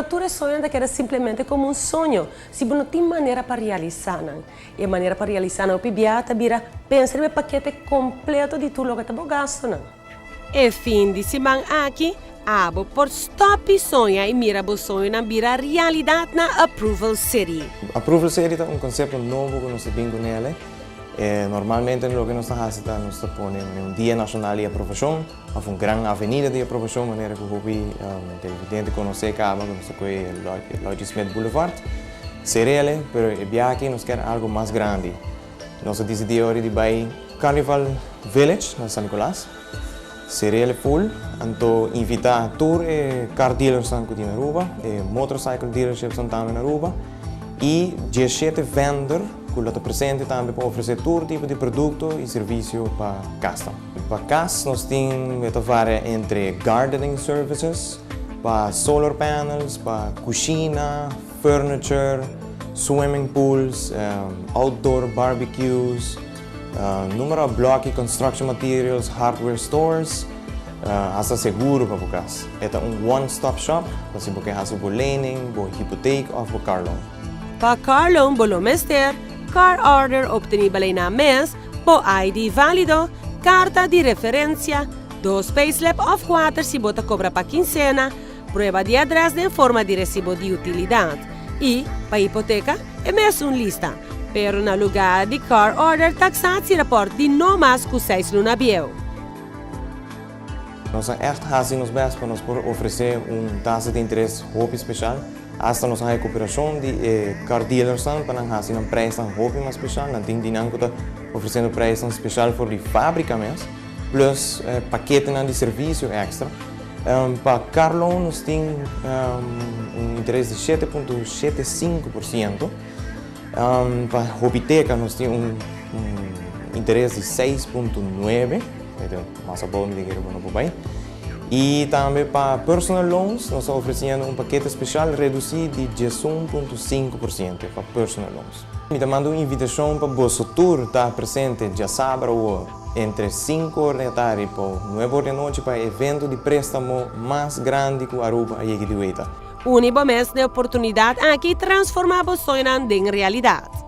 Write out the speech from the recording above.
tur e soño ta keda simplemente komo un soño si bo no tin manera pa realisá nan. E manera pa realisá nan hopi bia ta bira pensa riba e pakete kompleto di tur loke ta bo gastunan. E fin di siman aki, abo por stòp i soña i mira bo soñonan bira realidat na Approval City. Approval City ta un konsepto nobo ku nos ta bin ku nele. Normalmente loke nos ta hasi ta nos ta pone un dia nashonal di aprobashon òf un gran avenida di aprobashon manera ku hopi televidente konosé kaba ku nos ta kohe Lloyd G. Smith Boulevard. Serele, pero e biaha aki nos kier algo mas grandi. Nos a disidí ora di bai Carnival Village na San Nicolas. Serele full, anto invitá tur e car dealersnan ku tin na Aruba, e motorcycle dealershipsnan tambe na Aruba i 17 vendor ku lo ta presente tambe pa ofresé tur tipo di produkto i servisio pa kasnan. Pa kas nos tin e ta varia entre gardening services, pa solar panels, pa kushina, furniture, swimming pools, outdoor barbecues, numero bloki, construction materials, hardware stores, hasta seguro pa bo kas. E ta un one stop shop pa si bo ke hasi bo lening, bo hipoteek òf bo car loan. Pa car loan bo lo mester, car order obtenibel einan mes, bo ID válido, karta di referensia, dos payslip òf kuater si bo ta kobra pa kinsena, Prueba di adres den forma di resibo di utilidat i, pa hipoteka, e mesun lista, pero na lugá di car order taxatierapport di no mas ku 6 luna bieu. Nos a ègt hasi nos bèst pa nos por ofresé un tasa di interes hopi spesial. Asta nos a haña koperashon di e car dealersnan pa nan hasi nan preisnan hopi mas spesial. Nan tin di nan ku ta ofresiendo preisnan spesial for di fábrika mes, plus paketenan di servisio èkstra. Pa car loan nos tin un interes di 7.75%. Pa hipoteka nos tin un interes di 6.9, mas abou mi ta kere bo no por bai. I tambe pa personal loans nos ta ofresiendo un pakete spesial redusí di 11.5% pa personal loans. Mi ta manda un invitashon pa boso tur ta presente djasabra awor entre 5 or di atardi pa 9 or di anochi pa e evento di préstamo mas grandi ku Aruba a yega di weta. Uni bo mes na e oportunidat aki transformá bo soñonan den realidat.